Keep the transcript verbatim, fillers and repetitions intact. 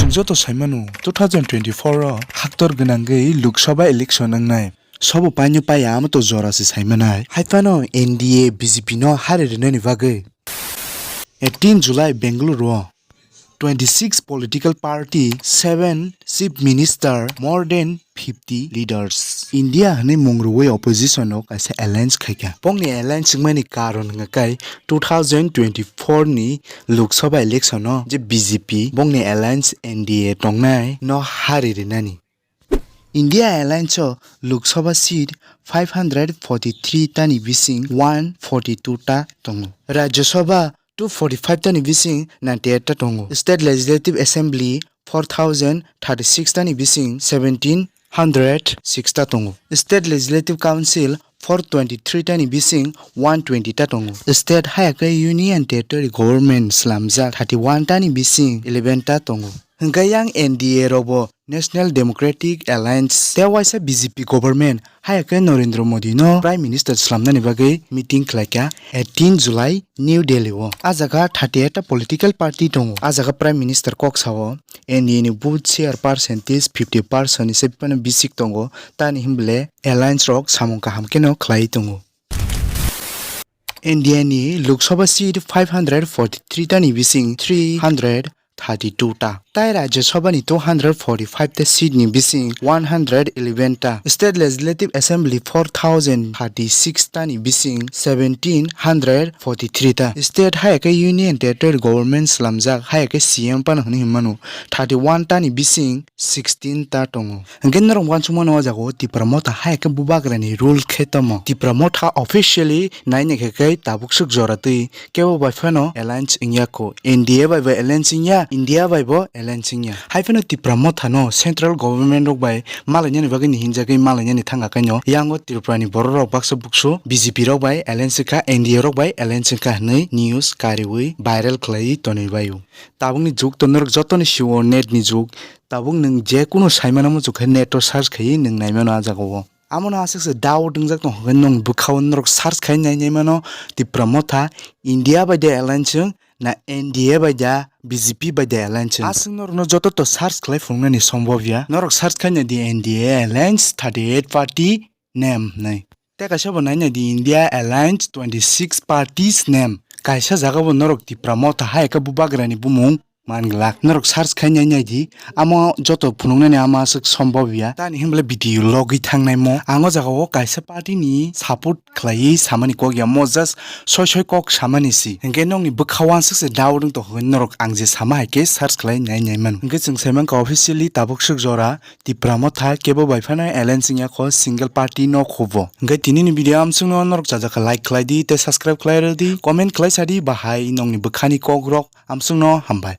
Joto saimano two thousand twenty-four o haktor gwnangwi Lok Sabha election wngnai. Sobo paino paya amo to jora se saimanai. Haiphano N D A B J P no hari rinani bagwi eighteen July Bengaluru o twenty-six political party, seven chief minister, more than fifty leaders. India hwnwi mung rwui opposition o kaisa alliance khaikha. Bongni alliance wngmani karon hwnkha khe two thousand twenty-four ni Lok Sabha election o je B J P bongni alliance N D A tongnai no hari rinani. India alliance o Lok Sabha seat five hundred forty-three tani bising one forty-two ta tongo. Rajya Sabha two forty-five tani bising ninety-eight ta tongo. State Legislative Assembly four thousand thirty-six tani bising seventeen hundred six ta tongo. State Legislative Council four twenty-three tani bising one twenty ta tongo. State haya khe Union Territory Government slamjak thirty-one tani bising eleven ta tongo. Hwnkhe yang N D A rokbo National Democratic Alliance tei waisa B J P government haya khe Narendra Modi no Prime Minister slamnani bagwi meeting khlaikha eighteen July New Delhi o. A jaga thirty-eight ta political party tongo. A jaga Prime Minister kok sao N D A ni vote share percentage fifty percent ni se phano bisik tongo, tani himble alliance rok samung kaham kheno khlai tongo. N D A ni Lok Sabha seat five hundred forty-three tani bising three hundred thirty-two ta. Tai Rajya Sabha ni two hundred forty-five ta seat ni bising one hundred eleven ta. State Legislative Assembly four thousand thirty-six tani bising seventeen hundred forty-three ta. State haya khe Union Territory Government slamjak haya khe C M phano hwnwi hwnmano thirty-one tani bising sixteen ta tongo. Hwnkhe norok uansukmano o jaga o Tipra Motha haya khe bubagrani rule khe tamo. Tipra Motha officially naina khe khe tabuk swk jora twi kebo bai phano alliance wngya kho. N D A bai bo alliance wngya, India bai bo alliance wngya. Hai phano Tipra Motha no central government rok bai malainani bagwi ni hinjagwi malainani thangkha kaino. Yango Tripura ni borok rok baksa buksu B J P rok bai alliance wngkha, N D A rok bai alliance wngkha hwnwi news kariwi viral khlaiwi tonwi baio. Tabukni jug to norok jotoni sio net ni jug. Tabuk nwng je kunu saimano muchuk khe net o search khaiwi nwng naimano a jaga o. Amono aswk se doubt wngjak tong hwnkhe nwng bwkhao norok search khai nai nai mano Tipra Motha India bai de alliance wng na N D A bai da B J P bai de alliance wng. Aswk norokno joto to search khlai phunuknani sombhob ya. Norok search khai nai di N D A alliance thirty eight party name hwnwi. Tei kaisa bo nai nai di India alliance twenty six parties name. Kaisa jaga bo norok Tipra Motha hai khe bubagrani bumung man glak. Norok search khai nai nai di. Amo joto phunuknani ama aswk sombhob ya. Tani himble video logwi thangnaimo. Ang o jaga o kaisa party ni support khlaiwi samani kok ya. Mo just soi soi kok samani si. Hwnkhe nokni bwkha o aswk se doubt wng tong hwnkhe norok ang je sama hai khe search khlai nai nai mano. Hwnkhe chwng sai mankha officially tabuk swk jora Tipra Motha kebo bai phano alliance wngya kho single party no khubo. Hwnkhe tini ni video amswk no norok chajak kha like khlai di tei subscribe khlai rw di, comment khlai sa di bahai nokni bwkha ni kok rok amswk no hambai.